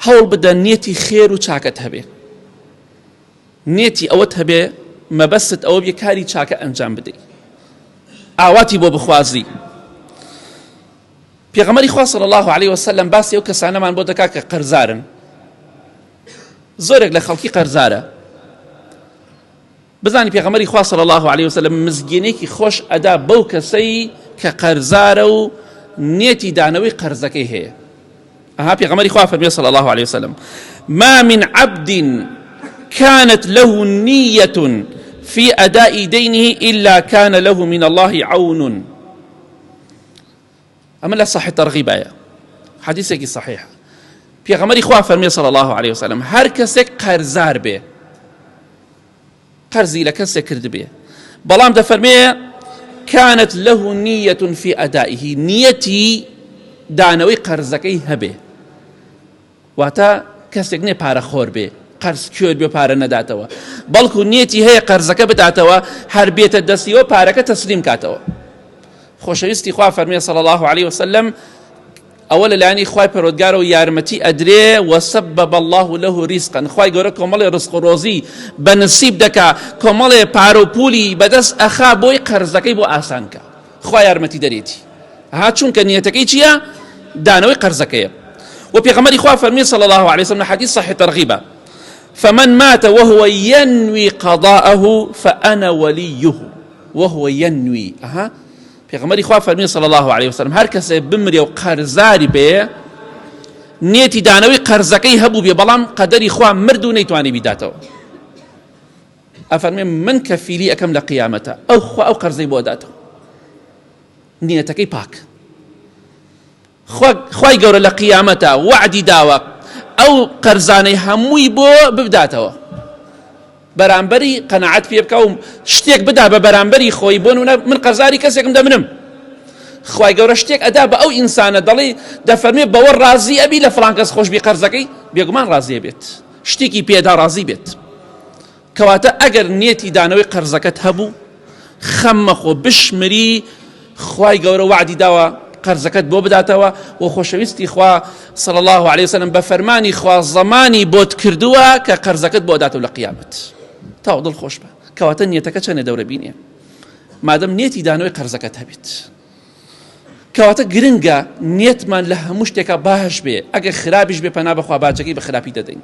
هەوڵ بدە نیەتی خێر و چاکەت هەبێ نیەتی ئەوەت هەبێ مەبەستت ئەوە بێ کاری چاکە ئەنجام بدەیت ئاواتی بۆ بخوازی پێغەمبەری خوا صلی الله علیه وسلم باسی ئەو کەسانەمان بۆ دەکات کە قەرزارن زۆرێک لە خەڵکی قەرزارە بزانی پێغەمبەری خوا صلی اللە علیە وسلم مزگێنێکی خۆش ئەدا بەو کەسەی کە قەرزارە و نیەتی دانەوەی قەرزەکەی هەیە ئەها پێغەمبەری خوا فەرمی صلی الله علیه وسلم ما من عبد كانت له نية في أداء دينه إلا كان له من الله عون ئەمە لە صحیح ترغیبایە حەدیثێکی صحیح پێغەمبەری خوا فەرمی صلی الله علیه وسلم هەر کەسێک قەرزار بێ قەرزی لە کەسێک کردبێ بەڵام دەفەرمێ كانت له نية في أدائه نیەتی دانەوەی قەرزەکەی هەبێ واتە کەسێک نیە پارە خۆر بێ قەرز کوێر بێ پارە نەداتەوە بەڵکو نیەتی هەیە قەرزەکە بداتەوە هەر بێتە دەستیەوە پارەکە تەسلیم کاتەوە خۆشەویستی خوا فەرمیێ صلی الله عليه وسلم ئەوە لەلایەنی خوای پەروەردگارەوە یارمەتی ئەدرێ وسبب الله له رزقا خوای گەورە کۆمەڵێ ڕزق و ڕۆزی بە نسیب دەکا کۆمەڵێ پارە و پولی بەدەست ئەخا بۆی قەرزەکەی بۆ ئاسان کە خوا یارمەتی دەرێتی ها چونکە نیەتەکەی چییە دانەوەی قەرزەکەیە و پێغەمبەری خوا فەرمی صلی الله عليه وسلم حدیث صحیح ترغیبە فمن مات وهو ينوي قضاءه فأنا وليه وهو ينوي أها پێغەمبەری خوا فەرمی صلی الله علیه وسلم هەر کەسێ بمرێ و قەرزاری بێ نیەتی دانەوەی قەرزەکەی هەبوو بێ بەڵام قەدەری خوا مرد و نەیتوانی بیداتەوە ئەفەرمێ من کەفیلی ئەەکەم لە قیامەتە ئەو خوا ئەو قەرزەی بۆ داتەوە نیەتەکەی پاک خوای گەورە لە قیامەتا وەعدی داوە ئەو قەرزانەی هەمووی بۆ ببداتەوە بەرامبەری قەناعەت پێ بکە و شتێک بدا بە بەرامبەری خۆی بۆ نمونە من قەرزاری کەسێکم دەمرم خوای گەورە شتێک ئەدا بە ئەو ئینسانە دەڵێ دەفەرمێ بەوە ڕازی ئەبی لە فڵان کەس خۆشبی قەرزەکەی بێگومان ڕازیە بێت شتێکی پێدا ڕازی بێت کەواتە ئەگەر نیەتی دانەوەی قەرزەکەت هەبوو خەم مەخۆ بشمری خوای گەورە وەعدی داوە قەرزەکەت بۆ بداتەوە و خۆشەویستی خوا صلی الله علیه وسلم بە فەرمانی خوا زەمانی بۆت کردووە کە قەرزەکەت بۆ داتەوە لە قیامەت تاو دڵ خۆش بە کەواتە نیەتەکە چەندێ دەورە بینێ مادەم نیەتی دانەوەی قەرزەکەت هەبێت کەواتە گرنگە نیەتمان لە هەموو شتێکا باش بێ ئەگەر خراپیش بێ پەنا بەخوا باجەکەی بە خراپی دەدەین.